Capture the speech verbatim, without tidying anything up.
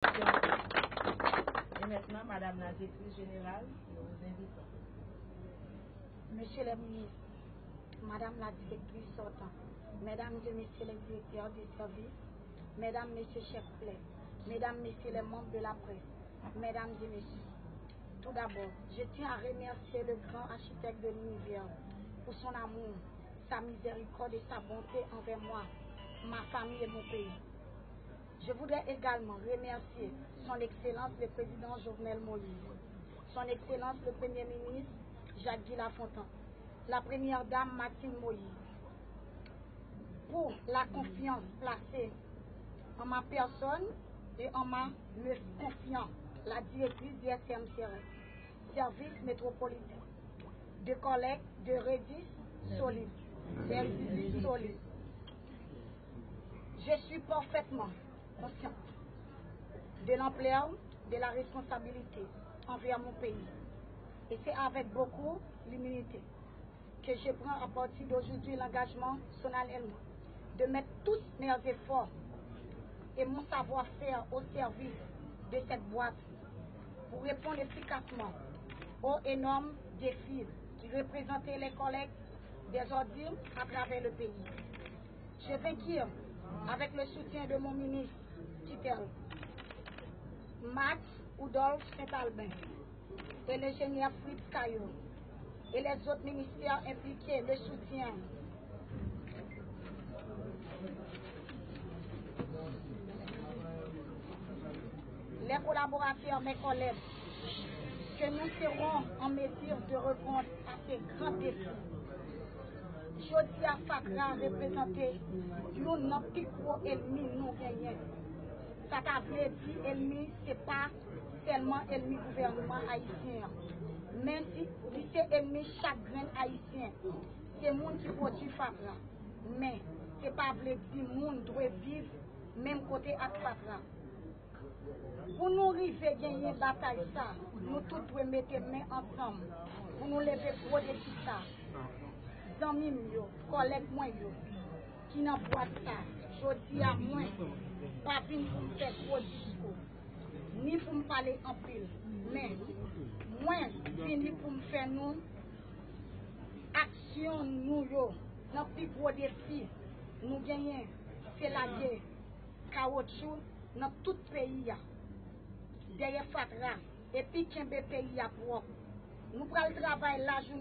Et maintenant, Madame la Directrice Générale, nous vous invitons. Monsieur le ministre, Madame la Directrice sortante, Mesdames et Messieurs les Directeurs des services, Mesdames, Messieurs chefs plaît, Mesdames, Messieurs les membres de la presse, Mesdames et Messieurs, tout d'abord, je tiens à remercier le grand architecte de l'univers pour son amour, sa miséricorde et sa bonté envers moi, ma famille et mon pays. Je voudrais également remercier Son Excellence le Président Jovenel Moïse, Son Excellence le Premier ministre Jacques Guy Lafontant, la Première Dame Martine Moïse, pour la confiance placée en ma personne et en ma me confiant la directrice du S M C R S, service métropolitain, de collègues de Redis solides, des Redis solides. Je suis parfaitement consciente de l'ampleur de la responsabilité envers mon pays. Et c'est avec beaucoup d'humilité que je prends à partir d'aujourd'hui l'engagement solennellement de mettre tous mes efforts et mon savoir-faire au service de cette boîte pour répondre efficacement aux énormes défis qui représentent les collègues des ordines à travers le pays. Je veux dire, avec le soutien de mon ministre tutelle, Max Oudolphe Saint-Albin, et l'ingénieur Fritz Caillot et les autres ministères impliqués, le soutien. Les collaborateurs, mes collègues, que nous serons en mesure de répondre à ces grands défis. Jodi a, fatra reprezante youn nan pi gwo ènmi nou genyen. Sa ta vle di ènmi se pa sèlman ènmi gouvènman ayisyen an, men li se ènmi chak grenn ayisyen. Se moun ki pwodui fatra, men se pa vle di moun dwe viv menm kote ak fatra. Pou nou rive genyen batay sa, nou tout dwe mete men ansanm pou nou leve gwo defi sa. Zanmi m yo, kòlèg mwen yo ki nan bwat sa, jodi a mwen pa vin pou m fè gwo diskou, ni pou m pale anpil, men mwen vini pou m fè nou aksyon nou yo nan pi gwo defi nou genyen, se lage kawotchou nan tout peyi a dèyè fatra epi kenbe peyi a pwòp. Nou pral travay lajounen.